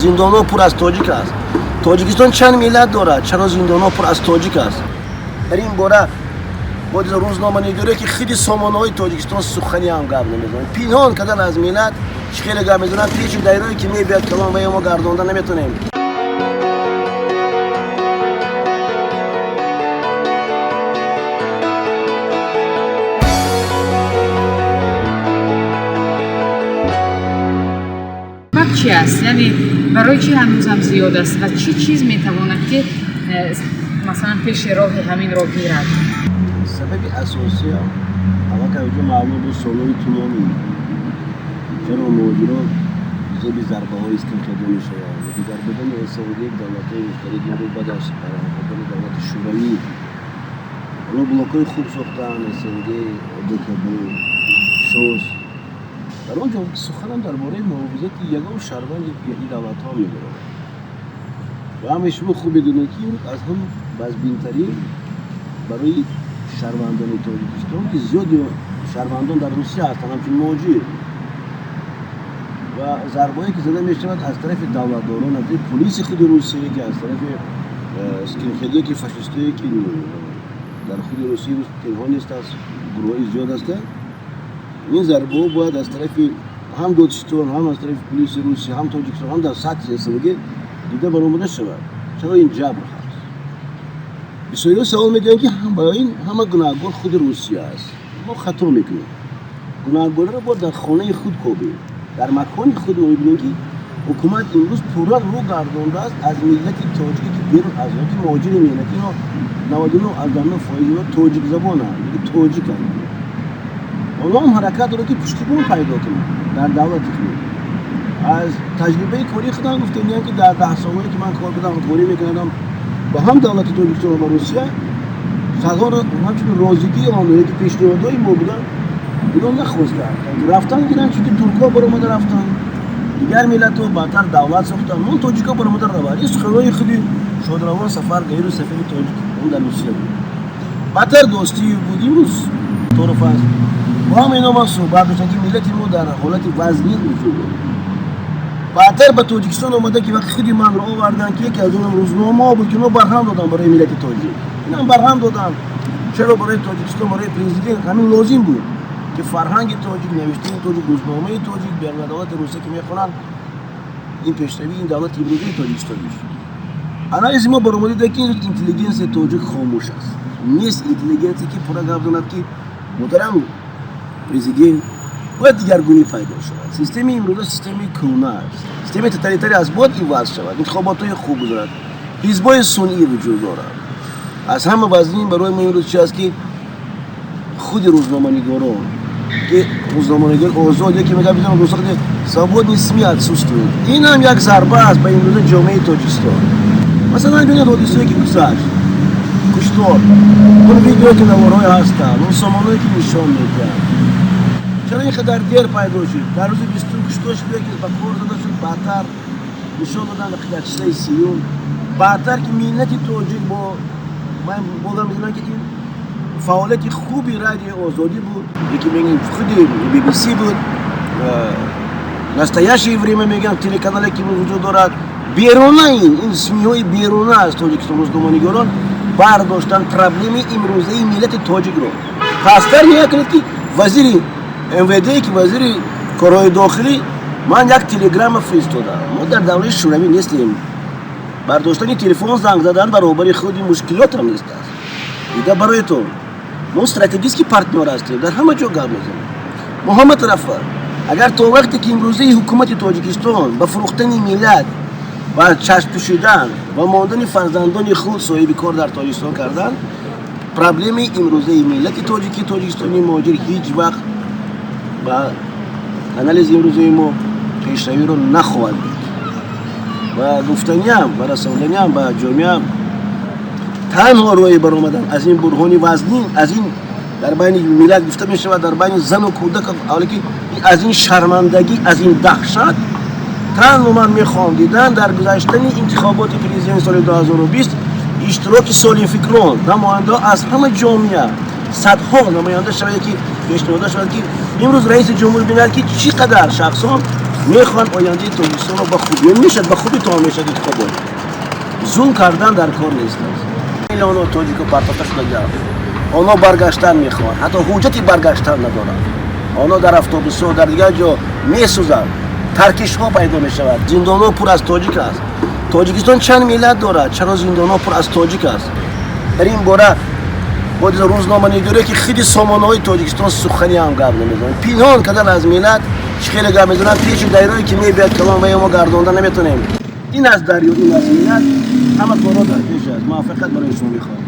Зиндонҳо пур аз тоҷик аст. Тоҷикистон чанд миллат дорад? Чаро зиндонҳо пур аз тоҷик аст? Дар ин бора бо рӯзноманигоре ки худи сомонаҳои Тоҷикистон сухани ҳам гап намезананд, пинҳон кардан аз миллат чӣ хеле гап мезананд, пеши дайрое ки мебиёд калон ва мо гардонда наметонем. Сабаб чи аст? Яъне барои чӣ ҳанӯзам зиёд аст ва чӣ чиз метавонад ки масалан пеши роҳи ҳаминро гирад? Сабаби асосиам аллакай ҷо маълум буд солҳои тӯлонӣ. Чаро муҳоҷирон зери зарбаҳои скинхедҳо мешаванд? Дигар будани СНГ, давлатҳои муштарик имрӯз баъд аз барҳам давлати Шӯравӣ, онҳо блокҳои хуб сохтаанд, СНГ, ОДКБ, ШОС. Дар он ҷо суханам дар бораи муҳофизати ягон шаҳрванди ин давлатҳо мебарад. Ва ҳамаи шумо хуб медонед, ки имрӯз аз ҳам вазбинтарин барои шаҳрвандони Тоҷикистон, ки зиёди шаҳрвандон дар Русия ҳастанд, ҳамчун муҳоҷир, ва зарбаҳое ки зада мешавад аз тарафи давлатдорон, аз тарафи полиси худи Русия, ки аз тарафи скинхедие, ки фашистое, ки дар худи Русия имрӯз пинҳон нест, аз гурӯҳҳои зиёд ҳастанд. Ин зарбаҳо бояд аз тарафи ҳам Додситон, ҳам аз тарафи полиси Русия, ҳам Тоҷикистон, ҳам дар сатҳи СНГ дида баромада шавад. Чаро ин ҷабр ҳаст? Бисёриҳо савол медиҳанд, ки барои ин ҳама гунаҳкор худи Русия аст. Мо хато мекунем. Гунаҳкориро бояд дар хонаи худ кобем. Дар макони худ мо мебинем, ки ҳукумат имрӯз пурра рӯ гардондааст аз миллати тоҷике, ки берун аз ки муҳоҷири меҳнатӣ, ино 99,9% ино тоҷикзабонанд, тоҷиканд. Онҳо ҳам ҳаракат доранд, ки пуштибон пайдо кунанд дар давлати худ. Аз таҷрибаи кории худам гуфтем, ки дар 10 солҳое ки ман кор кардам, ҳамкорӣ мекардам ба ҳам давлати Тоҷикистон ва ба Русия, садҳо ҳамчун розигии онҳое ки пешниҳодҳои мо буданд, инҳо нахостанд рафтан гиранд, чунки туркҳо баромада рафтанд, дигар миллатҳо баъдтар давлат сохтанд, мо тоҷикҳо баромада раванд. Ин суханҳои худи шодравон Сафар Гаиру, сафири тоҷик он дар Русия буд. Баъдтар Достиев буд, имрӯз Торов аст. Бо ҳама ино ман суҳбат доштам, ки миллати мо дар ҳолати вазнин вуҷуд дорад. Баъдтар ба Тоҷикистон омада, ки вақти худи манро оварданд, ки яке аз онам рӯзномаҳо буд, ки онҳо барҳам доданд барои миллати тоҷик. Инам барҳам доданд. Чаро барои Тоҷикистон, барои президент ҳамин лозим буд, ки фарҳанги тоҷик, навиштаи тоҷик, рӯзномаи тоҷик берун давлати Русия ки мехонанд, ин пешравии ин давлати имрӯзаи Тоҷикистон мешуд. Анализи мо баромада, ки интеллигенсияи тоҷик хомӯш аст. Нест интеллигенсия, ки пурра гап занад, ки муҳтарам президент, бояд дигаргунӣ пайдо шавад. Системаи имрӯза системаи кӯҳна аст, системаи тоталитарӣ аст, бояд иваз шавад, интихоботҳои хуб гузарад, ҳизбҳои сунъӣ вуҷуд дорад. Аз ҳама вазнин барои мо имрӯз чи аст, ки худи рӯзноманигорон, ки рӯзноманигори озод яке мегӯяд, свободный СМИ отсутствует. Ин ҳам як зарба аст ба имрӯза ҷомеаи Тоҷикистон. Масалан, бинед ҳодисае ки гузашт, куштор, он видеое ки наворҳое ҳастанд, он сомонаое ки нишон медиҳанд. Чаро ин қадар дер пайдо шуд? Дар рӯзи 20-ум куштор шуд, ки ба кор зада шуд, баъдтар нишон доданд дар числаи 30-ум. Баъдтар ки миллати тоҷик бо ман бовар мезанам, ки ин фаъолияти хуби Радиои Озодӣ буд, яке мегӯем худи BBC буд, Настоящее время мегӯям, телеканале ки вуҷуд дорад беруна, ин СМИҳои беруна аз Тоҷикистон, рӯзноманигорон бардоштанд проблемаи имрӯзаи миллати тоҷикро. Пасттар нигоҳ кунед, ки вазири МВД, ки вазири корҳои дохилӣ, ман як телеграмма фиристодам. Мо дар давраи Шӯравӣ нестем. Бардоштани телефон, занг задан баробари худи мушкилотам нест аст. Дида бароятон, мо стратегический партнёр ҳастем, дар ҳама ҷо гап мезанем, мо ҳама тарафа. Агар то вақте ки имрӯзаи ҳукумати Тоҷикистон ба фурӯхтани миллат ва чашмпӯшидан ва мондани фарзандони худ соҳиби кор дар Тоҷикистон кардан, проблемаи имрӯзаи миллати тоҷики тоҷикистони муҳоҷир ҳеҷ вақт ба анализи имрӯзаи мо пешравиро нахоҳад дид. Ва гуфтаниам ва расонданиам ба ҷомеа, танҳо роҳи баромадан аз ин бурҳони вазнин, аз ин дар байни миллат гуфта мешавад, дар байни зану кӯдак, ки аз ин шармандагӣ, аз ин даҳшат, танҳо ман мехоҳам дидан дар гузаштани интихоботи президенти соли 2020 иштироки солимфикрон, намояндаҳо аз ҳама ҷомеа, садҳо намоянда шавад, ки пешниҳода шавад, ки имрӯз раиси ҷумҳур бинад, ки чӣ қадар шахсон Мехоҳанд ояндаи Тоҷикистонро ба хубӣ мешад, ба хубӣ то мешад интихобот. Зулм кардан дар кор нест. Миллионҳо тоҷико партофта шудагианд, онҳо баргаштан мехоҳанд, ҳатто ҳуҷҷати баргаштан надоранд. Онҳо дар автобусҳо, дар дигар ҷо месӯзанд, таркишҳо пайдо мешавад, зиндонҳо пур аз тоҷик аст. Тоҷикистон чанд миллат дорад? Чаро зиндонҳо пур аз тоҷик аст? Дар ин бора боз рӯзноманигоре, ки худи сомонаҳои Тоҷикистон сухани ҳам гап намезананд, пинҳон кардан аз миллат. Чӣ хеле гап мезананд пеши дайрое, ки мебиёд калон ва мо гардонда наметонем. Ин аст дарё, ин аст миллат. Ҳама корҳо дар пеш аст. Муваффақият барои шумо мехоҳам.